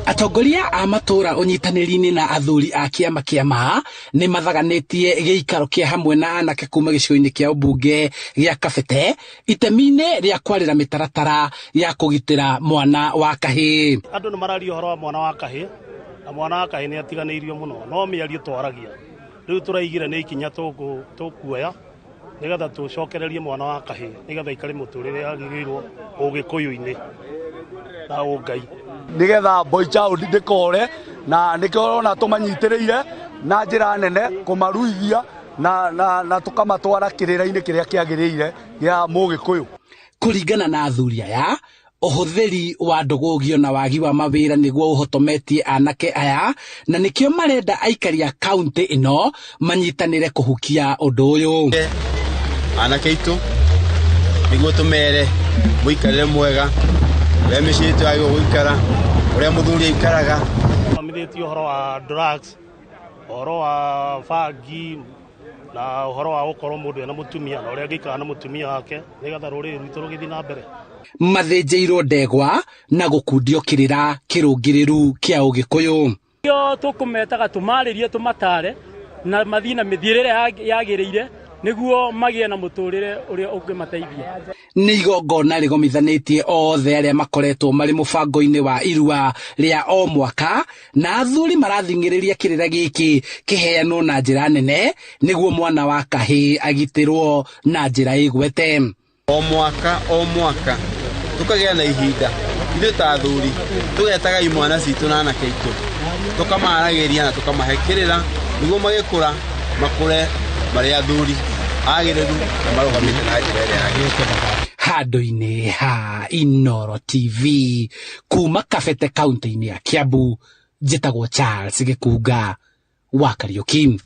Atongoria a matũũra ũnyitanĩri-inĩ na athuri a kĩama kĩa ma nĩ mathaganĩtie gĩikaro kĩa hamwe na anake kuma gĩcigo-inĩ kĩa ũmbunge gĩa Kabete itemi-inĩ rĩa kwarĩra mĩtaratara ya kũgitĩra mwana wa kahĩĩ. Andũ nĩ mararia ũhoro wa mwana wa kahĩĩ na mwana wa kahĩĩ nĩ atiganĩirio mũno no mĩario twaragia rĩu tũraigire nĩ ikinya tũkuoya nĩgetha tũcokererie mwana wa kahĩĩ nĩgetha aikare mũtũrĩre agĩrĩirwo ũgĩkũyũ-inĩ na ũngai. Nĩgetha boy child ndĩkore na nĩkĩo ũrona tũmanyitĩrĩire na njĩra nene kũmaruithia na, na, na tũkamatwara kĩrĩra-inĩ kĩrĩa kĩagĩrĩire gĩa mũgĩkũyũ. Kũringana na athuri aya, ũhũthĩri wa ndũgũgio na wagi wa mawĩra nĩguo ũhotometie anake aya, na nĩkĩo marenda aikari a kauntĩ ĩno manyitanĩre kũhukia ũndũ ũyũ. Anake aitũ nĩguo tũmere mũikarĩre mwega ũrĩa mĩciĩ itũ yagĩrĩirwo gũikara, ũrĩa mũthuri aikaraga. Thomithĩtio ũhoro wa drugs, ũhoro wa bangi na ũhoro wa gũkorwo mũndũ ena mũtumia na ũrĩa angĩikara na mũtumia wake nĩgetha rũrĩrĩ rwitũ rũgĩthiĩ na mbere. Mathĩnjĩirwo ndegwa na gũkundio kĩrĩra kĩrũngĩrĩru kĩa ũgĩkũyũ. Nĩkĩo tũkũmetaga tũmarĩrie tũmatare na mathiĩ na mĩthiĩre ĩrĩa yagĩrĩire nĩguo magĩe na mũtũrĩre ũrĩa ũngĩmateithia. Nĩ igongona rĩgomithanĩtie othe arĩa makoretwo marĩ mũbango-inĩ wa irua rĩa o mwaka, na athuri marathing'ĩrĩria kĩrĩra gĩkĩ kĩheanwo na njĩra nene nĩguo mwana wa kahĩĩ agitĩrwo na njĩra ĩgwete. O mwaka o mwaka tũkagĩa na ihinda ithuĩ ta athuri tũgetaga imwana citũ na anake aitũ tũkamaragĩria na tũkamahe kĩrĩra nĩguo magĩkũra makũre marĩ athuri agĩrĩru na marũgamĩte na njĩra ĩrĩa yagĩrĩire. Handũ-inĩ ha Inooro TV kuma Kabete kaunti-inĩ ya Kiambu, njĩtagwo Charles Gĩkunga wa Kariũki.